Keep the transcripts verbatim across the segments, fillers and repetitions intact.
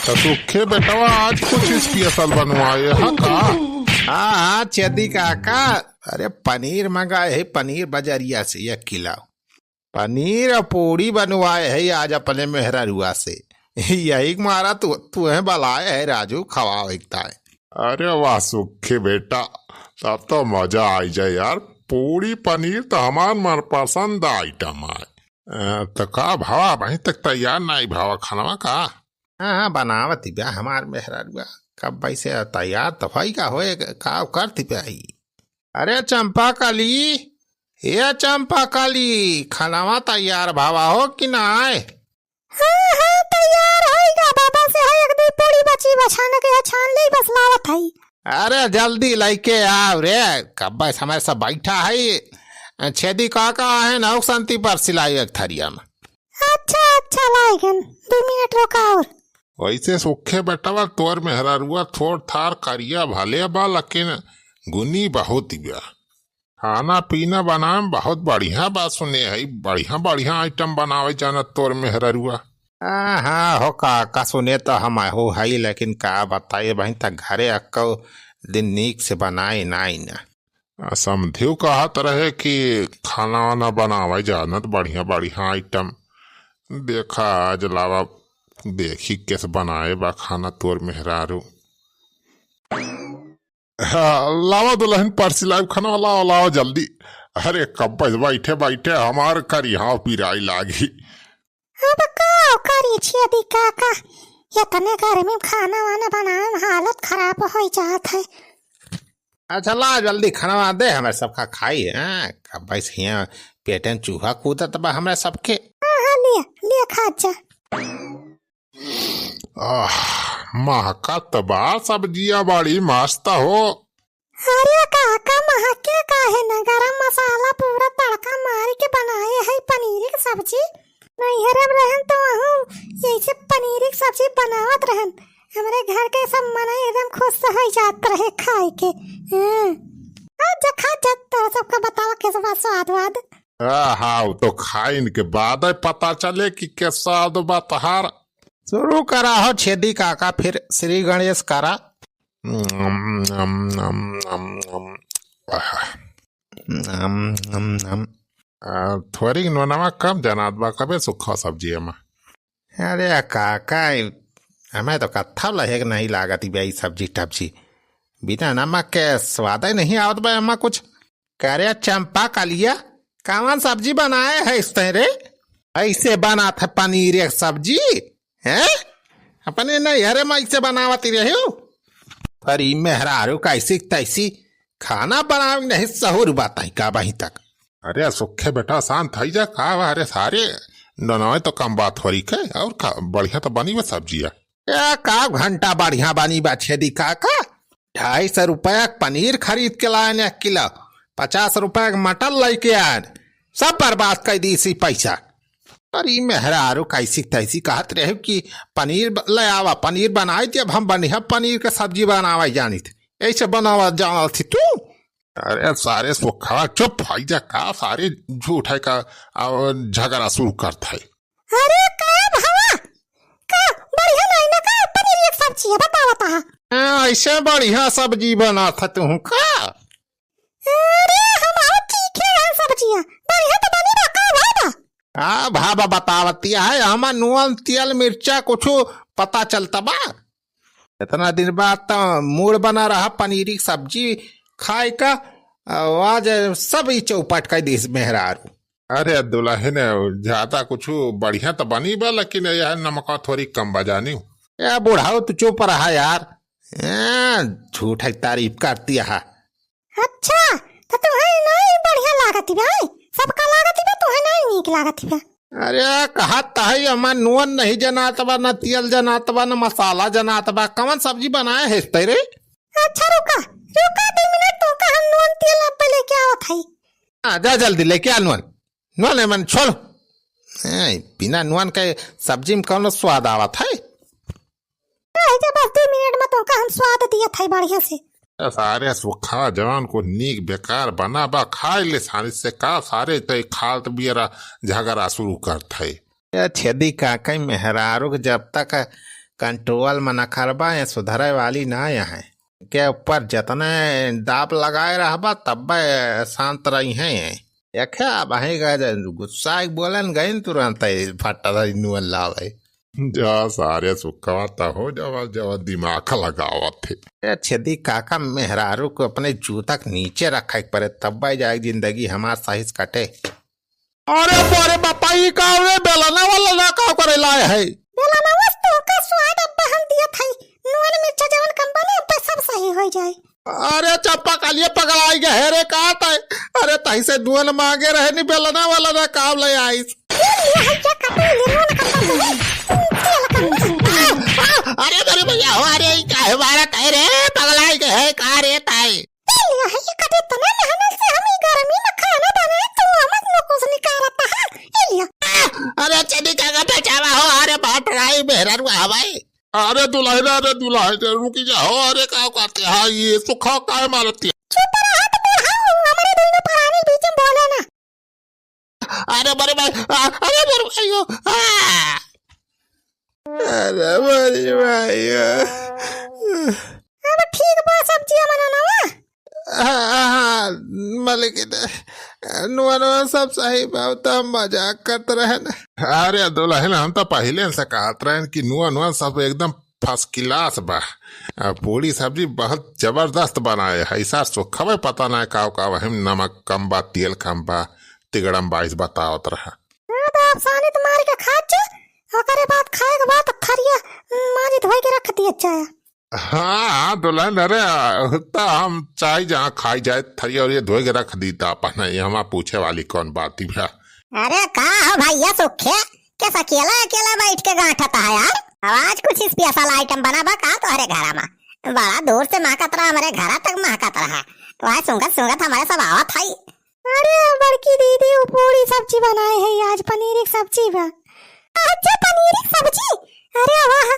तो सुखे बेटवा, आज कुछ special बनवाए है का? हाँ, हाँ, छेदी काका, अरे पनीर मंगाए है, पनीर बजरिया से एक किलो। पनीर और पूड़ी बनवाए है आज अपने मेहररुआ से। यही के मारा तू, तुहे बलाए है राजू, खवावे के ताई। अरे वाह सुखे बेटा, तब तो मजा आई जाए यार। पूड़ी पनीर तो हमार मनपसंद item है। अ, तो का भवा, अबहीं तक तैयार नाहीं भवा खानवा का? हाँ, हाँ, बनावत ही बा हमार मेहररुआ। कब्बइ से तैयार तो होई का होए, का करती बा ई? अरे चंपा कली, ए चंपा कली, खानवा तैयार भवा हो कि नाय? हाँ, हाँ, तैयार होई गा बाबा से, है एक दो पूड़ी बची बा छाने के, छान ले बस लावत है। अरे जल्दी लइके आव रे, कब्बइ समय से बैठा है। छेदी काका आहे ना, शांति परसिलाइ एक थरिया में। अच्छा, अच्छा, लाइगन, दो मिनट रुका और। वैसे सुखे बेटवा तोर मेहररुआ थोड़ थार करिया भले बा, लेकिन गुनी बहुत बा। खाना पीना बनावे में बहुत बढ़िया बा, सुने है, बढ़िया बढ़िया item बनावे जानत तोर मेहररुआ। हाँ, हाँ, हो काका, सुने तो हम हो है, लेकिन का बताए, अबहीं तक घरे अक्को दिन नीक से बनाए नाई ना। आ, समधियो कहत रहे कि खाना वाना बनावे जानत बढ़िया बढ़िया item। देखा आज लावा, देखी कैसे बनाए बा खाना तोर मेहरारू। हाँ, लावा दुलहिन परसिलाइब खाना, लावा, लावा जल्दी। अरे कब्बइ बैठे बैठे हमार करिहाव पिराई लागी। अब का करी छेदी काका, इतने गर्मी में खाना वाना बनावे में हालत खराब होइ जात है। अच्छा ला जल्दी खाना दे, हमरे सबका खाई, हाँ? कब्बइ से हियाँ पेटे में चूहा कूदत बा हमरे सबके। हाँ, हाँ, लिया, लिया खा जा। आह, महकत बा सब्जिया बड़ी मस्त हो। अरे काका, महके काहे न, गरम मसाला पूरा तड़का मार के बनाए है पनीर के सब्जी। नैहरे में रहन तो वहूँ यैसे पनीर के सब्जी बनावत रहन, हमरे घर के सब मनई एकदम खुश होइ जात रहे खाए के। हाँ। खा जा, खा जा, तोरा सबका बतावा कैसे बा स्वाद वाद। हाँ, हाँ, वो तो खाइन के बाद ही पता चले कि कैसा स्वाद बा तोहार। शुरू करा हो छेदी काका, फिर श्री गणेश करा। नम, नम, नम, नम, नम। आह। नम, नम, नम। आ, थोड़ी नोनवा कम जनात बा, कबे सुखा सब्जी एमा। अरे काका, हमें तो कत्था लहेक नहीं लागत बा ई सब्जी टब्जी। बिना नमक के स्वाद ही नहीं आवत बा एमा कुछ। करे चंपा कलिया, कवन सब्जी बनाए है इस तैं रे? ऐसे बनात है पनीर एक सब्जी, हैं? अपने नैहरे में ऐसे बनावत रहे हो? पर ई मेहरारू कैसी तैसी खाना बनावे नहीं सहूर बात है का अबहीं तक। अरे सुखे बेटा, शांत होइ जा, का बा? अरे सारे ननवे तो कम बात हो रही है, और का बढ़िया तो बनी बा सब्जिया। ए, का घंटा बढ़िया बनी बा छेदी काका? ढाई सौ रुपया के पनीर खरीद के लायन एक किलो, पचास रुपया के मटन लइके आयन, सब बर्बाद कर दी इसी पैसा। अरे मेहरारू कैसी तैसी कहत रहे कि पनीर ब-, ले आवा, पनीर बनाई थी, अब हम बढ़िया पनीर के सब्जी बनावे जानी थी, ऐसे बनावा जानल थी तू? अरे सारे सुखा, चुप होइ जा, का सारे झूठ है का, और झगड़ा शुरू करत है। अरे का भवा, का बढ़िया नहीं ना का पनीर एक सब्जी है, बतावा ता। हाँ, ऐसे बढ़िया सब्जी बनात है तू का? अरे हम और तीखे है सब्जियां, बढ़िया तो बनी बा का भवा? हाँ भवा, बतावतिया है, हमा नून तेल मिर्चा कुछ पता चलता बा? इतना दिन बाद तो मूड बना रहा पनीरी सब्जी खाए का, आ, आज सब ही चौपट कर दी मेहरारू। अरे दुलहिन, ज्यादा कुछ बढ़िया तो बनी बा, लेकिन यह नमका थोड़ी कम बा जानी। ए बुढ़ऊ, तू चुप रहा यार। ए, झूठ है तारीफ करती है। अच्छा, तो तुहे नहीं बढ़िया लागत बा, हैं? सबका लागत बा, तुहे नहीं नीक लागत बा। अरे, कहत है, हमार नून नहीं जनात बा, न तेल जनात बा, न मसाला जनात बा। कवन सब्जी बनाए है इस तैं रे? अच्छा, रुका, रुका, दो मिनट, तुमका हम नून तेल अब लेके आवत है। हाँ, जा जल्दी लेके आ नून। नून एमन छोड़। ए, बिना नून के सब्जी में कौनो स्वाद आवत है? रह जा, बस दो मिनट में तुमका हम स्वाद दियत है बढ़िया से। ए, सारे सुखा, जवन कुछ नीक बेकार बना बा, खाए ले सानी से का, सारे तो खात बियरा झगड़ा शुरू करत है। ए, छेदी काका, मेहरारू के जब तक कंट्रोल में न करबा, ये सुधरे वाली ना है। के ऊपर जतने दाब लगाए रहबा, तब्बे शांत रही हैं। देखे, अब अहीं का जे गुस्सा एक बोलन गइन तुरंत ही फटा था नुअन लावे। जा सारे सुखवा त हो जावा, जावा दिमाग लगावत है। ए छेदी काका, मेहरारू को अपने जूता के नीचे रखे के पड़े, तब्बे जाए जिंदगी हमार सही से कटे। अरे बारे बापा, ई का रे बेलना वाला ना का करे लाए है? बेलना वस तो का स्वाद अब्बा हम दिया था। नून मिर्चा जवन कम बने, अब्बा सब सही हो जाए। अरे चंपा कालिया पगलाई गए है रे, का तय? अरे तही से नून मांगे रहे नी, बेलना वाला ना काम ले आइस। ये, ये है क्या कटू, ये नून कम बने। तेल कम। अरे मेरे भैया हो, अरे ई काहे मारत है रे? पगलाई गए है का रे तय? ए लिया, ये कभी इतना मेहनत से हम ई गर्मी में खाना बनाए, तू हमस में कुछ निकारत है। ए लिया। अरे छेदी काका बचावा हो, अरे बाप रे, मेहरारू हवाई। अरे दुलहिन, अरे दुलहिन, रुकी जा हो, अरे का कहते हैं, ये सुखा काहे मारत है? चुप रहा तो बुढ़ाऊ, हमारे दोनों परानी बीच में बोले ना। अरे बड़े भाई, आ, अरे बड़े भाई हो, आ। अरे बड़े भाई हो। अब ठीक बा सब्जिया बनाना वा? हाँ, हाँ, मलिकिन, नुआ, नुआ सब सही बा, त हम मजाक करत रहन। अरे दुलहिन, हम त पहिले से कहत रहन कि नुआ, नुआ सब एकदम first class बा। आ, पूड़ी सब्जी बहुत जबरदस्त बनाए है। ऐसा सुखवे पता ना का, का वही में नमक कम बा, तेल कम बा, तिगड़म बाइस बतावत रहा। हाँ, तो आप सानी तो मार के खा चे, ओकरे बाद खाए के बाद थरिया मारी धोई के रख दिए जाए। हाँ, हाँ, दुलहिन, अरे, त हम चाहे जहाँ खाई जाए, थरिया और ये धोए के रख दी त अपन, ये हमार पूछे वाली कौन बात ही भा। अरे का हो भैया सुखे, कैसे अकेला अकेला बैठ के गांठत है यार? आज कुछ special item बना बा का तोहरे घरा में? बड़ा दूर से महकत रहा, हमरे घरा तक महकत रहा। तो आज सूंघत सूंघत हमरे सब आवत है। अरे बड़की दीदी, वो पूड़ी सब्जी बनाए है आज, पनीर एक सब्जी बा। अच्छा, पनीर एक सब्जी? अरे वाह,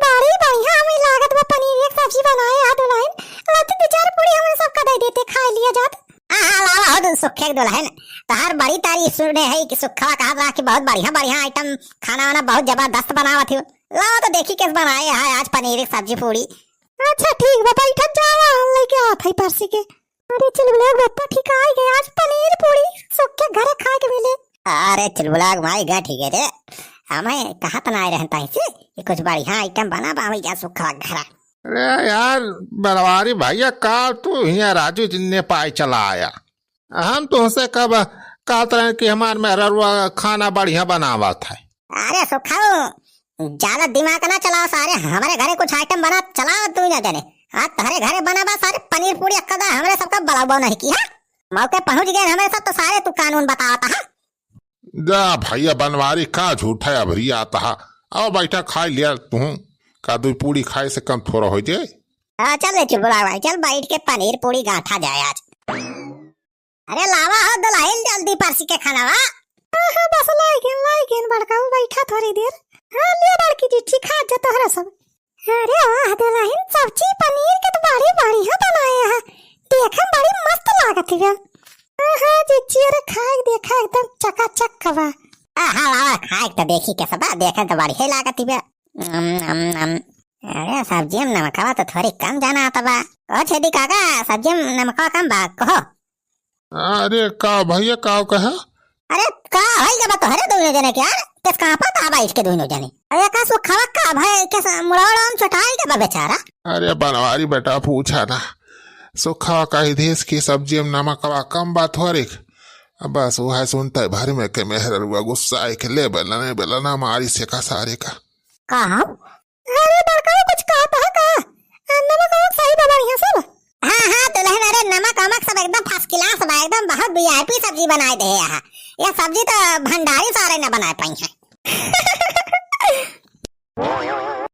बड़ी बढ़िया हमें लागत बा, पनीर एक सब्जी बनाए है दुलहिन। और तो दो चार पूड़ी हमरे सबका दे देते, खा लिया जात। हाँ, हाँ, लावा हो दु-, सुखे के दुलहिन। तोहार बड़ी तारीफ सुने है कि सुखवा कहत रहा कि बहुत बढ़िया, बढ़िया item, खाना वाना बहुत जबरदस्त बनावत हो। लावा तो देखी कैसे बनाए है आज पनीर एक सब्जी पूड़ी। अच्छा, ठीक बा, बैठत जावा, हम लेके आवत है परसी के। अरे चुलबुला के बप्पा ठीक आइ गए, आज पनीर पूड़ी सुखे घरे खाए के मिले। अरे चुलबुला के माई गा ठीक है रे, हमें कहत ना आए रहन ताई से कि कुछ बढ़िया item बना बा, हमें जा सुखवा घरा। अरे यार, बनवारी भैया, का तू हियाँ राजू जी ने पाए चला आया? हम तुहसे कब कहत रहे कि हमार मेहररुआ खाना बढ़िया बनावत है? अरे सुखाऊ, ज्यादा दिमाग ना चलाओ सारे, हमरे घरे कुछ item बना चलाओ तू ना जाने। आज तोहरे घरे बना बा सारे पनीर पूड़ी, अक्का दा हमरे सबका बलाबो नहीं की है। मौके पहुँच गए हमरे सब तो सारे तू कानून बतावत है। जा भैया बनवारी, का झूठा अभरियात हा। आओ बैठा, खाई लिया तू। का दुई पूड़ी खाए से कम थोड़ा हो जाए? हाँ, चल रे चुलबुला भाई, चल बैठ के पनीर पूड़ी गांठा जाए आज। अरे लावा हो दुलहिन जल्दी परसी के खाना वा। हाँ, हाँ, बस लाई गेन, लाई गेन बड़का, वो बैठा थोड़ी देर। हाँ, लिया बड़की जी, ठीक है, जा तोहरा सब। अरे वाह दुलहिन, सब्जी पनीर के तो बड़ी बढ़िया बनाए है, देखे में बड़ी मस्त लागत है। हाँ, हाँ, जी, जी, अरे खाए देखा एकदम चकाचक बा। आहा, लावा खाए तो देखी कैसा बा, देखे तो बढ़िया लागत है। अम, अम, अम। अरे सब्जी में नमकवा तो थोड़ी कम जाना आता बा। ओ छेदी काका, सब्जी में नमकवा कम बा, कहो। अरे का भैया, का कहा? अरे का होई गबा तोहरे दोनों जने के यार? किस कहाँ पर था बैठ के दोनों जने? अरे का सुखवा का भाई, किस मुड़ावड़ा में चटाई गबा बेचारा? अरे बनवारी बेटा, पूछा ना। सुखवा का ही देश की सब्जी में नमकवा कम बा थोरिक। बस वो है सुनते भर में के मेहररुआ गुस्सा है के ले बेलने बेलना मारी से का सारे का। का हम? अरे बड़का कुछ कहत है का? आ, नमक वमक सही बा बढ़िया सब? हाँ, हाँ, दुलहिन, अरे नमक वमक सब एकदम first class बा, एकदम बहुत V I P सब्जी बनाए दे है। यह सब्जी तो भंडारी सारे न बनाए पाई है।